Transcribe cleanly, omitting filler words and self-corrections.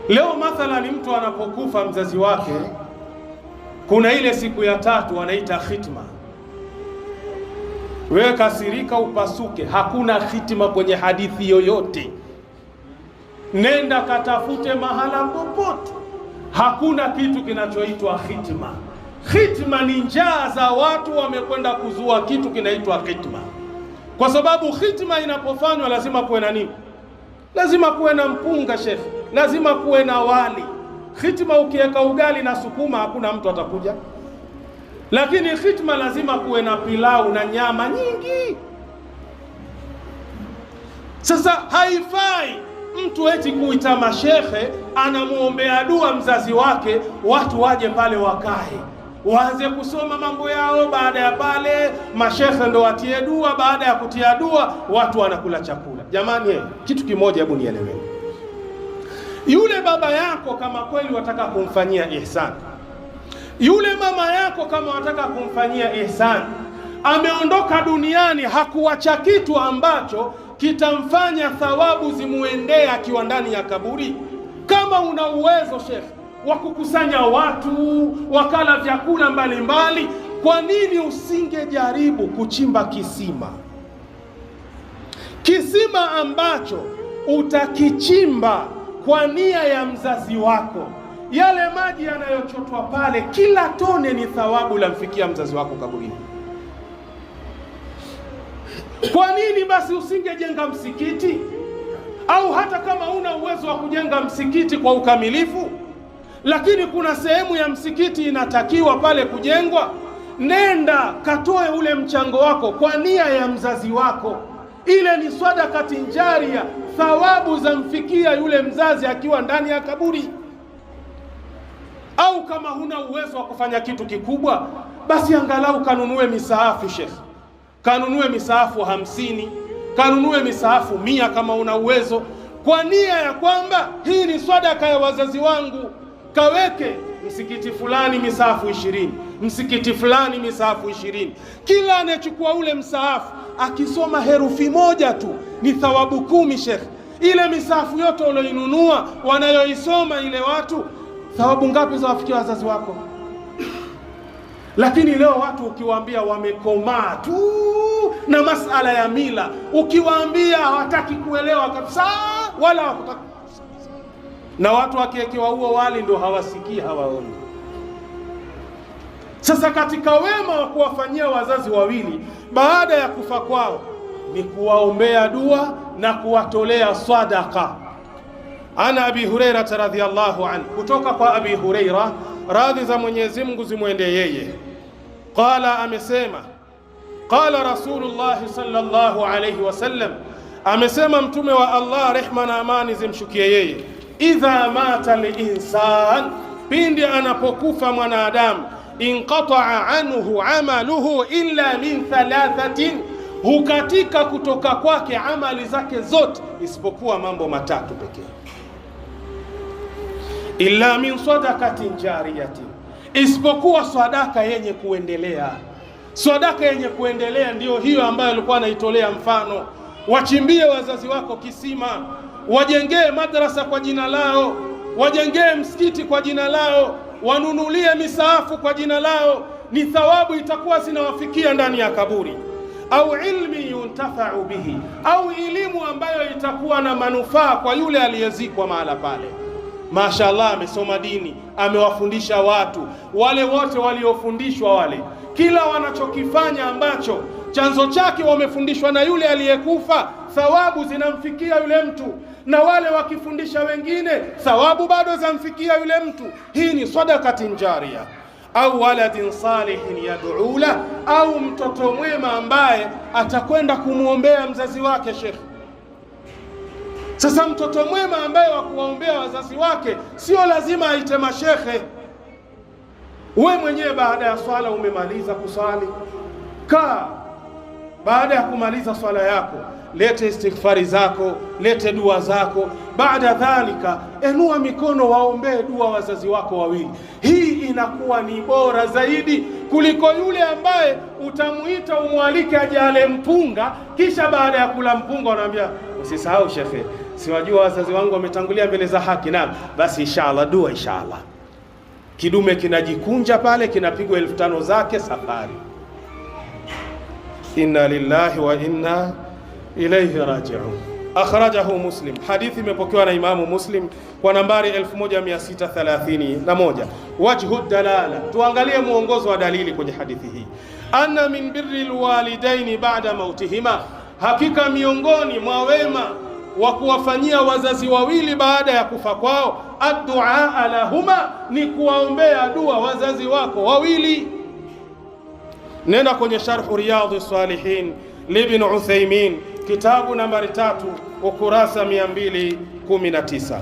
Leo mathalani, mtu anapokufa mzazi wake, kuna ile siku ya tatu wanaita khitma. Wewe kasirika upasuke, hakuna khitma kwenye hadithi yoyote. Nenda katafute mahala popote, hakuna kitu kinachoitwa khitma. Khitma ni njaa za watu wamekwenda kuzua kitu kinaitwa khitma, kwa sababu khitma inapofanywa lazima kuwe na nini? Lazima kuwe na mpunga shekhe, lazima kuwe na wali. Khitma ukiweka ugali na sukuma hakuna mtu atakuja, lakini khitma lazima kuwe na pilau na nyama nyingi. Sasa haifai mtu eti kuita mashehe anamuombea dua mzazi wake, watu waje pale wakae waanze kusoma mambo yao. Baada ya pale mashehe ndo watie dua, baada ya kutia dua watu wanakula chakula. Jamani, kitu kimoja, hebu nieleweni. Yule baba yako kama kweli wataka kumfanyia ihsan, yule mama yako kama wataka kumfanyia ihsan, ameondoka duniani hakuacha kitu ambacho kitamfanya thawabu zimuendee akiwa ndani ya kaburi. Kama una uwezo shekhe wa kukusanya watu wakala vyakula mbalimbali, kwa nini usingejaribu kuchimba kisima? Kisima ambacho utakichimba kwa nia ya mzazi wako, yale maji yanayochotwa pale, kila tone ni thawabu lamfikia mzazi wako kaburini. Kwa nini basi usingejenga msikiti? Au hata kama una uwezo wa kujenga msikiti kwa ukamilifu, lakini kuna sehemu ya msikiti inatakiwa pale kujengwa, nenda katoe ule mchango wako kwa nia ya mzazi wako. Ile ni sadakati njaria, thawabu zamfikia yule mzazi akiwa ndani ya kaburi. Au kama huna uwezo wa kufanya kitu kikubwa, basi angalau kanunue misaafu shekh, kanunue misaafu 50, kanunue misaafu 100 kama una uwezo, kwa nia ya kwamba hii ni sadaka ya wazazi wangu. Kaweke msikiti fulani misaafu 20, msikiti fulani misaafu 20. Kila anayechukua ule msaafu akisoma herufi moja tu ni thawabu 10 shekh. Ile misaafu yote ulioinunua wanayoisoma ile watu, thawabu ngapi za wafikia wazazi wako? Lakini leo watu ukiwaambia wamekomaa tu na masala ya mila, ukiwaambia hawataki kuelewa kabisa, wala hawakutaki. Na watu wakiwekewa huo wali ndio hawasikii, hawaoni. Sasa katika wema wa kuwafanyia wazazi wawili baada ya kufa kwao ni kuwaombea dua na kuwatolea sadaka. Ana Abi Huraira radhiyallahu anhu, kutoka kwa Abi Huraira radhi za Mwenyezi Mungu zimwende yeye, qala, amesema qala Rasulullah sallallahu alayhi wasallam, amesema Mtume wa Allah rehma na amani zimshukie yeye, idha mata linsan, pindi anapokufa mwanadamu, inqataa anhu amaluhu illa min thalathatin, hukatika kutoka kwake amali zake zote isipokuwa mambo matatu pekee. Illa min sadakatin jariyatin, isipokuwa sadaka yenye kuendelea. Sadaka yenye kuendelea ndiyo hiyo ambayo alikuwa anaitolea mfano. Wachimbie wazazi wako kisima, wajengee madrasa kwa jina lao, wajengee msikiti kwa jina lao, wanunulie misaafu kwa jina lao, ni thawabu itakuwa zinawafikia ndani ya kaburi. Au ilmi yuntafau bihi, au elimu ambayo itakuwa na manufaa kwa yule aliyezikwa mahala pale. Mashaallah, amesoma dini, amewafundisha watu wale wote waliofundishwa wale, kila wanachokifanya ambacho chanzo chake wamefundishwa na yule aliyekufa, thawabu zinamfikia yule mtu, na wale wakifundisha wengine, thawabu bado zamfikia yule mtu. Hii ni sadakatin jaria. Au waladin salihin yad'u la, au mtoto mwema ambaye atakwenda kumwombea mzazi wake. Shekh, sasa mtoto mwema ambaye wa kuwaombea wazazi wake sio lazima aite mashekhe. We mwenyewe baada ya swala umemaliza kuswali, kaa. Baada ya kumaliza swala yako, lete istighfari zako, lete dua zako. Baada dhalika, enua mikono, waombee dua wazazi wako wawili. Hii inakuwa ni bora zaidi kuliko yule ambaye utamuita umwalike aje ale mpunga, kisha baada ya kula mpunga unaambia usisahau shekhe, Siwajua wazazi wangu wametangulia mbele za haki. Naam, basi inshallah, dua inshallah. Kidume kinajikunja pale, kinapigwa 5,000 zake, safari. Inna lillahi wa inna ilaihi rajiun. Akhrajahu Muslim, hadithi imepokewa na Imamu Muslim kwa nambari 1631. Wajhu dalala, tuangalie muongozo wa dalili kwenye hadithi hii. Anna min birri lwalidaini ba'da mautihima, hakika miongoni mwa wema wa kuwafanyia wazazi wawili baada ya kufa kwao, adduaa lahuma, ni kuwaombea dua wazazi wako wawili. Nenda kwenye sharhu Riyadhi Salihin libn Uthaymin, kitabu nambari 3 ukurasa 219.